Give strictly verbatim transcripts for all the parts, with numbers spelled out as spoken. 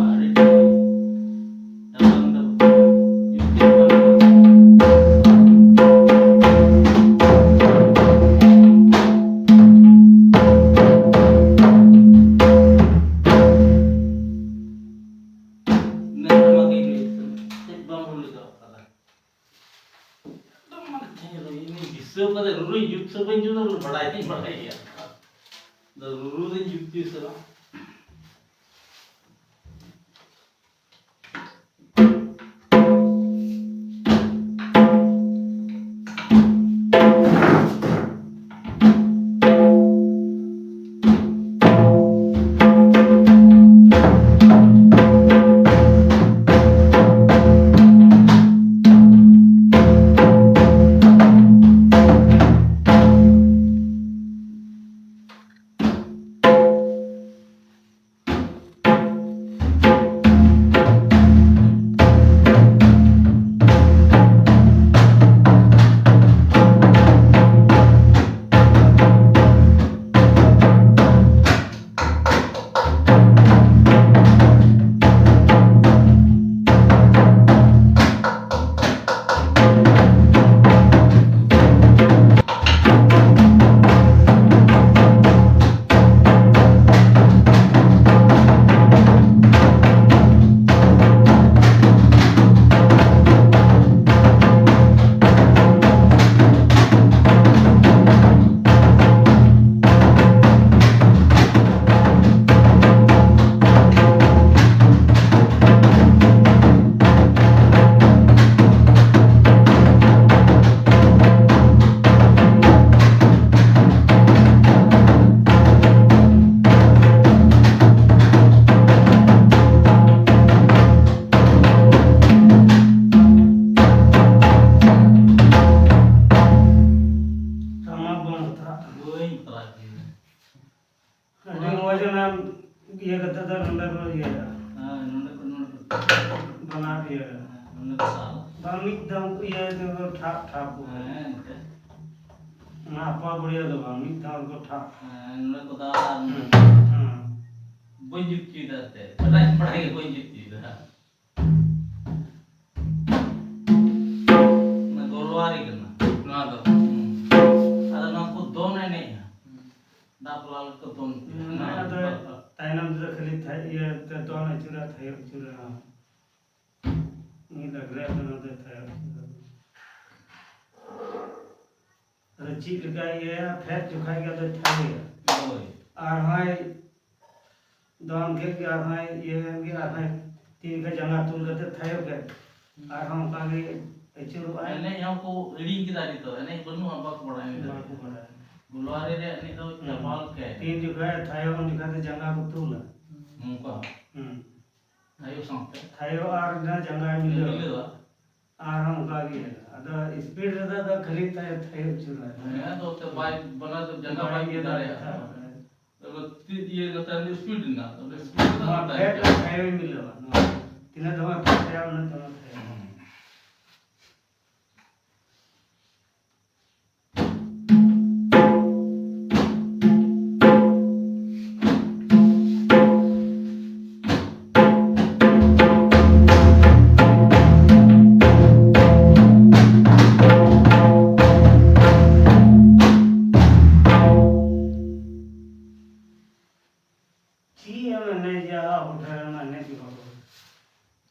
ᱟᱹᱰᱤ ᱴᱷᱤᱠ᱾ ᱮᱵᱚᱝ ᱫᱚ ᱡᱩᱠᱛᱤ ᱵᱟᱝ᱾ ᱱᱮᱛᱟᱨ ᱢᱟ ᱜᱮ ᱦᱩᱭᱩᱜ ᱠᱟᱱᱟ᱾ ᱪᱮᱫ ᱵᱟᱝ ᱦᱩᱭ ᱫᱚ ᱠᱟᱱᱟ᱾ ᱮᱠᱫᱚᱢ ᱢᱟᱱᱮ ᱪᱮᱫ ᱞᱟᱹᱭ, ᱤᱧ ᱫᱤᱥᱟᱹ ᱠᱟᱛᱮ ᱨᱩᱨᱩᱧ ᱡᱩᱛ ᱥᱮ ᱵᱟᱹᱧ ᱡᱩᱛᱟ, ᱵᱟᱲᱟᱭ ᱛᱤᱧ ᱵᱟᱲᱟᱭ ᱜᱮᱭᱟ᱾ ᱟᱫᱚ ᱨᱩᱨᱩ ᱫᱚᱧ ᱡᱩᱛ ᱛᱤᱧ ᱥᱮ ᱵᱟᱝ? ᱴᱟᱢᱟᱠ ᱵᱟᱝ ᱵᱟᱛᱨᱟᱜ ᱠᱟᱱᱟ᱾ ᱵᱟᱹᱧ ᱵᱟᱛᱨᱟᱜ ᱠᱟᱱᱟ᱾ ᱟᱹᱰᱤ ᱢᱚᱡᱽ ᱚᱱᱟ ᱤᱭᱟᱹ ᱠᱟᱛᱮ ᱫᱚ ᱱᱚᱰᱮ ᱠᱚ ᱤᱭᱟᱹᱭᱟ᱾ ᱦᱮᱸ, ᱱᱚᱰᱮ ᱠᱚ, ᱱᱚᱰᱮ ᱠᱚ᱾ ᱵᱟᱱᱟᱨ ᱤᱭᱟᱹ᱾ ᱦᱮᱸ, ᱱᱚᱰᱮ ᱠᱚ ᱥᱟᱵᱟ᱾ ᱵᱟᱝ ᱢᱤᱫ ᱫᱷᱟᱣ ᱠᱚ ᱤᱭᱟᱹ ᱛᱮᱠᱚ ᱴᱷᱟᱯ ᱴᱷᱟᱯ ᱠᱚ᱾ ᱦᱮᱸ, ᱮᱱᱛᱮ᱾ ᱚᱱᱟ ᱟᱯᱟ ᱵᱩᱲᱤᱭᱟᱹ ᱫᱚ ᱵᱟᱝ, ᱢᱤᱫ ᱫᱷᱟᱣ ᱠᱚ ᱴᱷᱟᱯ᱾ ᱦᱮᱸ, ᱱᱚᱰᱮ ᱠᱚ ᱫᱟᱞᱟ ᱟᱨ ᱱᱚᱰᱮ᱾ ᱦᱮᱸ᱾ ᱵᱟᱹᱧ ᱡᱩᱛ ᱦᱚᱪᱚᱭᱮᱫᱟ ᱮᱱᱛᱮ᱾ ᱵᱟᱰᱟᱭ, ᱵᱟᱰᱟᱭ ᱜᱮ ᱵᱟᱹᱧ ᱡᱩᱛ ᱦᱚᱪᱚᱭᱮᱫᱟ᱾ ᱚᱱᱟ ᱜᱳᱞᱣᱟᱨᱤ ᱠᱟᱱᱟ᱾ ᱱᱚᱣᱟ ᱫᱚ᱾ ᱟᱫᱚ ᱱᱚᱣᱟ ᱠᱚ ᱫᱚᱱ ᱮᱱᱮᱡᱼᱟ᱾ ᱦᱩᱸ᱾ ᱫᱟᱜ ᱵᱟᱯᱞᱟ ᱞᱮᱠᱟ ᱫᱚᱱ ᱠᱮᱫᱟ᱾ ᱦᱩᱸ, ᱚᱱᱟ ᱟᱫᱚ ᱫᱚ ᱛᱟᱭᱱᱚᱢ ᱛᱮᱫᱚ ᱠᱷᱟᱹᱞᱤ ᱛᱷᱟᱭ-, ᱤᱭᱟᱹ ᱛᱮ ᱫᱚᱱ ᱟᱹᱪᱩᱨᱟ, ᱛᱷᱟᱭᱚ ᱟᱹᱪᱩᱨᱟ᱾ ᱢᱤᱫ ᱞᱟᱜᱽᱲᱮ ᱟᱫᱚ ᱱᱚᱛᱮ ᱛᱷᱟᱭᱚ ᱟᱹᱪᱩᱨᱟ᱾ ᱟᱫᱚ ᱪᱮᱫ ᱞᱮᱠᱟᱭ ᱤᱭᱟᱹᱭᱟ, ᱯᱷᱮᱰ ᱡᱚᱠᱷᱟᱡ ᱜᱮ ᱟᱫᱚᱭ ᱛᱷᱟᱭᱚᱭᱟ᱾ ᱦᱳᱭ᱾ ᱟᱨ ᱦᱚᱸᱭ ᱫᱚᱱ ᱠᱮᱫ ᱜᱮ, ᱟᱨ ᱦᱚᱸᱭ ᱤᱭᱟᱹᱭᱮᱱ ᱜᱮ, ᱟᱨ ᱦᱚᱸᱭ ᱛᱤ ᱨᱮ ᱡᱟᱸᱜᱟ ᱛᱩᱞ ᱠᱟᱛᱮ ᱛᱷᱟᱭᱚ ᱠᱮᱫ᱾ ᱦᱩᱸ᱾ ᱟᱨ ᱦᱚᱸ ᱚᱱᱠᱟ ᱜᱮ ᱟᱹᱪᱩᱨᱚᱜᱼᱟᱭ᱾ ᱮᱱᱮᱡ ᱦᱚᱸᱠᱚ ᱦᱤᱲᱤᱧ ᱠᱮᱫᱟ ᱱᱤᱛᱚᱜ, ᱮᱱᱮᱡ ᱵᱟᱹᱱᱩᱜᱼᱟ, ᱵᱟᱠᱚ ᱵᱟᱲᱟᱭᱟ ᱱᱤᱛᱚᱜ᱾ ᱵᱟᱠᱚ ᱵᱟᱲᱟᱭᱟ᱾ ᱜᱳᱞᱣᱟᱨᱤ ᱨᱮᱭᱟᱜ ᱮᱱᱮᱡ ᱫᱚ ᱦᱩᱸ᱾ ᱪᱟᱵᱟ ᱞᱮᱠᱟᱭ᱾ ᱛᱤᱱ ᱡᱚᱠᱷᱟᱡ ᱛᱷᱟᱭᱚ, ᱩᱱ ᱡᱚᱠᱷᱟᱡ ᱫᱚ ᱡᱟᱸᱜᱟ ᱠᱚ ᱛᱩᱞᱟ᱾ ᱱᱚᱝᱠᱟ᱾ ᱦᱩᱸ᱾ ᱛᱷᱟᱭᱚ ᱥᱟᱶᱛᱮ᱾ ᱛᱷᱟᱭᱚ ᱟᱨ ᱚᱱᱟ ᱡᱟᱸᱜᱟᱭ ᱢᱤᱞᱟᱹᱣᱟ᱾ ᱢᱤᱞᱟᱹᱣᱟ᱾ ᱟᱨ ᱦᱚᱸ ᱚᱱᱠᱟ ᱜᱮ᱾ ᱟᱫᱚ speed ᱨᱮᱫᱚ ᱟᱫᱚ ᱠᱷᱟᱹᱞᱤ ᱛᱷᱟᱭᱚ, ᱛᱷᱟᱭᱚ ᱟᱹᱪᱩᱨᱟ᱾ ᱦᱮᱸ, ᱟᱫᱚ ᱛᱚ ᱵᱟᱭ, ᱵᱟᱱᱟᱨ ᱫᱚ ᱡᱟᱸᱜᱟ ᱵᱟᱭ ᱵᱟᱭ ᱤᱭᱟᱹ ᱤᱭᱟᱹ ᱫᱟᱲᱮᱭᱟᱜᱼᱟ᱾ ᱫᱟᱲᱮᱭᱟᱜᱼᱟ᱾ ᱟᱫᱚ ᱛᱤ ᱤᱭᱟᱹ ᱠᱟᱛᱮ ᱟᱹᱰᱤ speed ᱨᱮᱱᱟᱜ, ᱟᱹᱰᱤ speed ᱨᱮᱱᱟᱜ ᱱᱚᱣᱟ ᱫᱚ ᱯᱷᱮᱰ ᱛᱟᱭᱚᱢ ᱟᱨ ᱛᱷᱟᱭᱚᱭ ᱢᱤᱞᱟᱹᱣᱟ᱾ ᱱᱚᱣᱟ ᱛᱤᱱᱟᱹᱜ ᱫᱚᱢᱮ ᱯᱷᱮᱰ ᱛᱟᱭᱟ, ᱩᱱᱟᱹᱜ ᱫᱚᱢᱮ ᱛᱷᱟᱭᱚ᱾ ᱦᱩᱸ᱾ ᱪᱮᱫ ᱮᱢ ᱮᱱᱮᱡᱟ, ᱟᱵᱚ ᱴᱷᱮᱱ ᱢᱟ ᱮᱱᱮᱡ ᱜᱮ ᱵᱟᱠᱚ᱾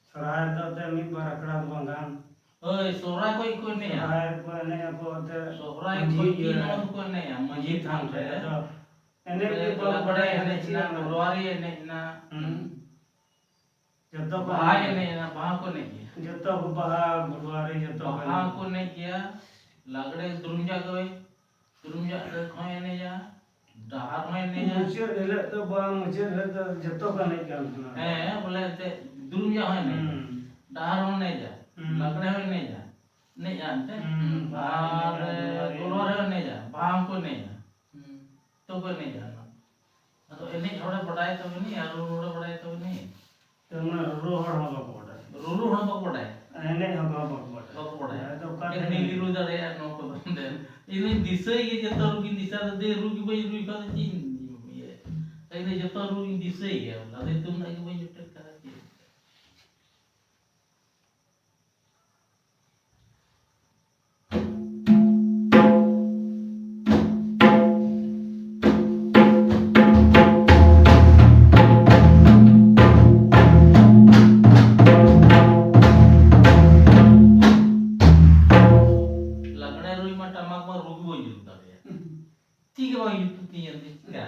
ᱥᱚᱦᱨᱟᱭ ᱫᱚ ᱮᱱᱛᱮ ᱢᱤᱫ ᱵᱟᱨ ᱟᱠᱷᱲᱟ ᱫᱚ ᱵᱟᱝ ᱜᱟᱱ᱾ ᱦᱳᱭ, ᱥᱚᱦᱨᱟᱭ ᱠᱷᱚᱡ ᱠᱚ ᱮᱱᱮᱡᱼᱟ᱾ ᱥᱚᱦᱨᱟᱭ ᱠᱚ ᱮᱱᱮᱡ ᱟᱠᱚ ᱮᱱᱛᱮ ᱥᱚᱦᱨᱟᱭ ᱢᱟᱹᱡᱷᱤ ᱠᱷᱚᱡ ᱜᱮ ᱤᱭᱟᱹ ᱚᱱᱟ ᱫᱚᱠᱚ ᱮᱱᱮᱡᱼᱟ, ᱢᱟᱹᱡᱷᱤ ᱢᱟᱹᱡᱷᱤ ᱛᱷᱟᱱ ᱛᱷᱟᱱ ᱨᱮ᱾ ᱨᱮ᱾ ᱟᱫᱚ ᱮᱱᱮᱡ ᱜᱮ ᱵᱟᱠᱚ ᱞᱟᱜᱽᱲᱮ ᱵᱟᱲᱟᱭᱟ, ᱮᱱᱮᱡ ᱮᱱᱮᱡ ᱮᱱᱟ, ᱪᱮᱫ ᱮᱱᱟ᱾ ᱞᱚᱣᱟᱨᱤ ᱮᱱᱮᱡ ᱮᱱᱟ᱾ ᱦᱩᱸ᱾ ᱡᱚᱛᱚ ᱠᱚ ᱵᱟᱦᱟ ᱮᱱᱮᱡ᱾ ᱮᱱᱮᱡ ᱮᱱᱟ, ᱵᱟᱦᱟ ᱠᱚ ᱮᱱᱮᱡ ᱜᱮᱭᱟ᱾ ᱡᱚᱛᱚ ᱠᱚ ᱵᱟᱦᱟ, ᱵᱟᱦᱟ ᱠᱚ ᱮᱱᱮᱡ᱾ ᱵᱟᱦᱟ ᱠᱚ ᱮᱱᱮᱡ ᱜᱮᱭᱟ, ᱞᱟᱜᱽᱲᱮ ᱫᱩᱨᱩᱢ ᱡᱟᱜ ᱜᱮ᱾ ᱫᱩᱨᱩᱢ ᱡᱟᱜ ᱦᱚᱸᱭ ᱮᱱᱮᱡᱟ, ᱰᱟᱦᱟᱨ ᱦᱚᱸᱭ ᱮᱱᱮᱡᱟ᱾ ᱢᱩᱪᱟᱹᱫ ᱦᱤᱞᱳᱜ ᱫᱚ ᱵᱟᱝ, ᱢᱩᱪᱟᱹᱫ ᱦᱤᱞᱳᱜ ᱫᱚ ᱡᱚᱛᱚ ᱠᱚ ᱮᱱᱮᱡ ᱠᱟᱱ ᱛᱟᱦᱮᱱᱟ᱾ ᱦᱮᱸ, ᱵᱚᱞᱮ ᱮᱱᱛᱮᱫ ᱫᱩᱨᱩᱢ ᱡᱟᱜ ᱦᱚᱸᱭ ᱮᱱᱮᱡᱟ᱾ ᱦᱩᱸ᱾ ᱰᱟᱦᱟᱨ ᱦᱚᱸ ᱮᱱᱮᱡᱟ, ᱦᱩᱸ᱾ ᱞᱟᱜᱽᱲᱮ ᱦᱚᱸ ᱮᱱᱮᱡᱟ, ᱮᱱᱮᱡᱟ ᱮᱱᱛᱮᱫ᱾ ᱦᱩᱸ, ᱵᱟᱦᱟ ᱟᱨ ᱮᱱᱮᱡᱟ, ᱜᱳᱞᱣᱟᱨ ᱦᱚᱸ ᱮᱱᱮᱡᱟ, ᱵᱟᱦᱟ ᱦᱚᱸᱠᱚ ᱮᱱᱮᱡᱟ᱾ ᱦᱩᱸ᱾ ᱡᱚᱛᱚ ᱠᱚ ᱮᱱᱮᱡᱟ ᱚᱱᱟ᱾ ᱟᱫᱚ ᱮᱱᱮᱡ ᱦᱚᱲᱮ ᱵᱟᱰᱟᱭ ᱛᱟᱵᱚᱱᱟ ᱟᱨ ᱨᱩ ᱦᱚᱲᱮ ᱵᱟᱰᱟᱭ ᱛᱟᱵᱚᱱᱟ᱾ ᱛᱚ, ᱚᱱᱟ ᱨᱩᱨᱩ ᱦᱚᱲ ᱦᱚᱸ ᱵᱟᱠᱚ ᱵᱟᱰᱟᱭᱟ᱾ ᱨᱩᱨᱩ ᱦᱚᱲ ᱵᱟᱠᱚ ᱵᱟᱰᱟᱭᱟ᱾ ᱮᱱᱮᱡ ᱦᱚᱸ ᱵᱟᱠᱚ ᱵᱟᱰᱟᱭᱟ᱾ ᱵᱟᱠᱚ ᱵᱟᱰᱟᱭᱟ᱾ ᱟᱫᱚ ᱚᱠᱟ ᱮᱠᱮᱱ ᱴᱷᱮᱱ ᱰᱷᱤᱞᱤ ᱨᱩ ᱫᱟᱲᱮᱭᱟᱜᱼᱟ ᱱᱚᱣᱟ ᱠᱚᱫᱚ᱾ ᱤᱧ ᱫᱩᱧ ᱫᱤᱥᱟᱹᱭ ᱜᱮ, ᱡᱚᱛᱚ ᱨᱩ ᱜᱤᱧ ᱫᱤᱥᱟᱹ ᱞᱮᱫᱟ, ᱨᱩ ᱜᱮ ᱵᱟᱹᱧ ᱨᱩᱭ ᱠᱷᱟᱱ ᱫᱚ ᱪᱮᱫ ᱤᱧ ᱤᱭᱟᱹᱭᱟ? ᱤᱧ ᱫᱚ ᱡᱚᱛᱚ ᱨᱩᱧ ᱫᱤᱥᱟᱹᱭ ᱜᱮᱭᱟ, ᱟᱫᱚ ᱛᱩᱢᱫᱟᱜ ᱜᱮ ᱵᱟᱹᱧ ᱡᱚᱴᱮᱫ ᱠᱟᱫᱟ ᱪᱮᱫ᱾ ᱞᱟᱜᱽᱬᱮ ᱨᱩᱭ ᱢᱟ ᱴᱟᱢᱟᱠ ᱢᱟ ᱨᱩ ᱜᱮ ᱵᱟᱹᱧ ᱨᱩ ᱫᱟᱲᱮᱭᱟᱜ᱾ ᱛᱤ ᱜᱮ ᱵᱟᱝ ᱡᱩᱛᱩᱜ ᱛᱤᱧᱟ, ᱪᱤᱠᱟ?